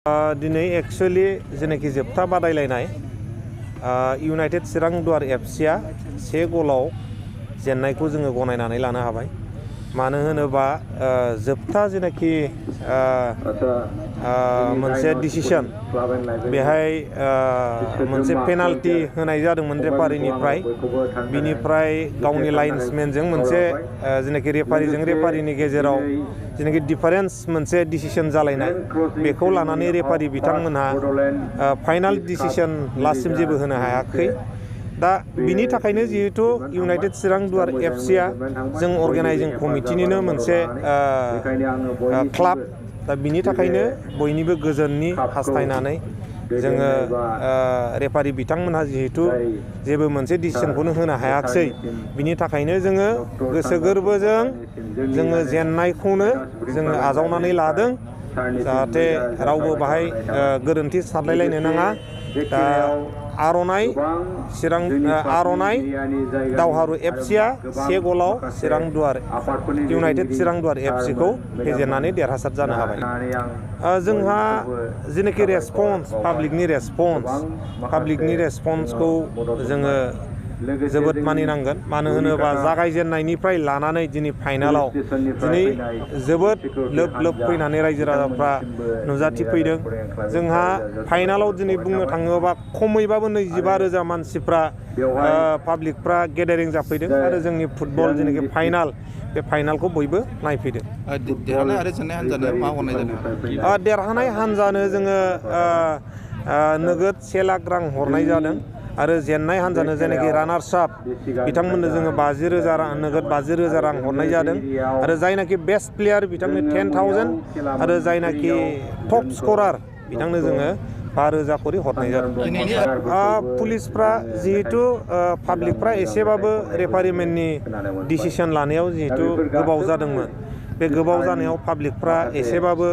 दिनै एक्चुअली जेनाखि जोबथा बादायलायनाय इउनाइटेड चिरां दुवार एफसिआ 1 गलाव जेननायखौ जोङो गनायनानै लानो हाबाय। मानो होनोबा जोबथा जेनाखि मोनसे डिसिसन बेहाय मोनसे पेनाल्टि होनाय जादोंमोन रेफारिनिफ्राय, बिनिफ्राय गावनि लाइन्समेनजों मोनसे जेनाखि रेफारिनि गेजेराव जेनाखि डिफारेन्स मोनसे डिसिसन जालायनाय, बेखौ लानानै रेफारि बिथांमोनहा फाइनाल डिसिसन लास्टसिम जेबो होनो हायाखै। दा बिनि थाखायनो जिहेतु इउनाइटेड चिरां दुवार एफसिआ जों अर्गेनाइजिं कमिटिनिनो मोनसे क्लाब, दा बिनि थाखायनो बयनिबो गोजोननि हास्थायनानै जोङो रेफारि बिथांमोनहा जिहेतु जेबो मोनसे डिसिसनखौनो होनो हायाखिसै, बिनि थाखायनो जोङो गोसो गोरबोजों जोङो जेननायखौनो जोङो आजावनानै लादों, जाहाथे रावबो बाहाय गोरोन्थि सानलायलायनो नाङा। दा आर'नाइ दावहारु एफसिआ 1 गलाव इउनाइटेड चिरां दुवार एफसिखौ फेजेननानै देरहासार जानो हाबाय। जोंहा जेनाखि रेसपन्स, पाब्लिकनि रेसपन्सखौ जोङो जोबोद मानिनांगोन। मानो होनोबा जागायजेननायनिफ्राय लानानै दिनै फाइनालाव दिनै जोबोद लोब फैनानै रायजो राजाफ्रा नुजाथिफैदों। जोंहा फाइनालाव दिनै बुंनो थाङोबा खमैबाबो 25,000 मानसिफ्रा पाब्लिकफ्रा गेदारिं जाफैदों आरो जोंनि फुटबल जेनाखि फाइनाल, बे फाइनालखौ बयबो नायफैदों। देरहानाय आरो जेननाय हान्जानो मा हरनाय जादों? देरहानाय हान्जानो जोङो नोगोद 1 लाख रां हरनाय जादों आरो जेननाय हान्जानो जेनाखि रानार्स आप बिथांमोननो जोङो 50,000 नोगोद 50,000 रां हरनाय जादों आरो जायनाखि बेस्ट प्लेयार बिथांनो 10,000 आरो जायनाखि टप स्करार बिथांनो जोङो 5,000 करि हरनाय जादों। पुलिसफ्रा जिहेतु पाब्लिकफ्रा एसेबाबो रेफारिमेननि डिसिसन लानायाव जिहेतु गोबाव जादोंमोन, बे गोबाव जानायाव पाब्लिकफ्रा एसेबाबो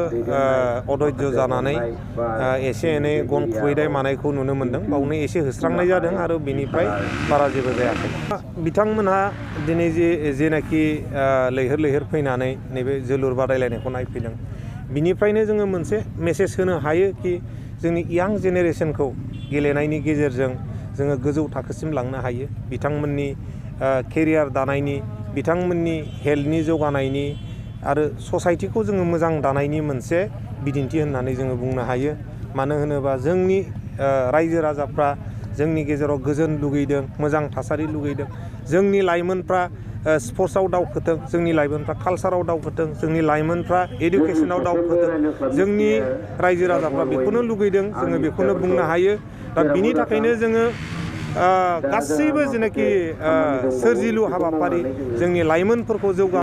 अधैर्य जानानै एसे एनै गन खुबैनाय मानायखौ नुनो मोन्दों। बावनो एसे होस्रांनाय जादों आरो बेनिफ्राय बारा जेबो जायाखै। बिथांमोनहा दिनै जेनाखि लैहोर फैनानै नैबे जोलुर बादायलायनायखौ नायफैदों, बिनिफ्रायनो जोङो मोनसे मेसेज होनो हायो कि जोंनि यां जेनेरेसनखौ गेलेनायनि गेजेरजों जोङो गोजौ थाखोसिम लांनो हायो। बिथांमोननि केरियार दानायनि, बिथांमोननि हेल्थनि जौगानायनि आरो ससाइटिखौ जोङो मोजां दानायनि मोनसे बिदिन्थि होननानै जोङो बुंनो हायो। मानो होनोबा जोंनि रायजो राजाफ्रा जोंनि गेजेराव गोजोन लुगैदों, मोजां थासारि लुगैदों। जोंनि लाइमोनफ्रा स्पर्ट्सआव दावखोथों, जोंनि लाइमोनफ्रा कालसाराव दावखोथों, जोंनि लाइमोनफ्रा एडुकेसनाव दावखोथों, जोंनि रायजो राजाफ्रा बेखौनो लुगैदों, जोङो बेखौनो बुंनो हायो। दा बिनि थाखायनो जोङो गासैबो जेनाखि सोरजिलु हाबाफारि जोंनि लाइमोनफोरखौ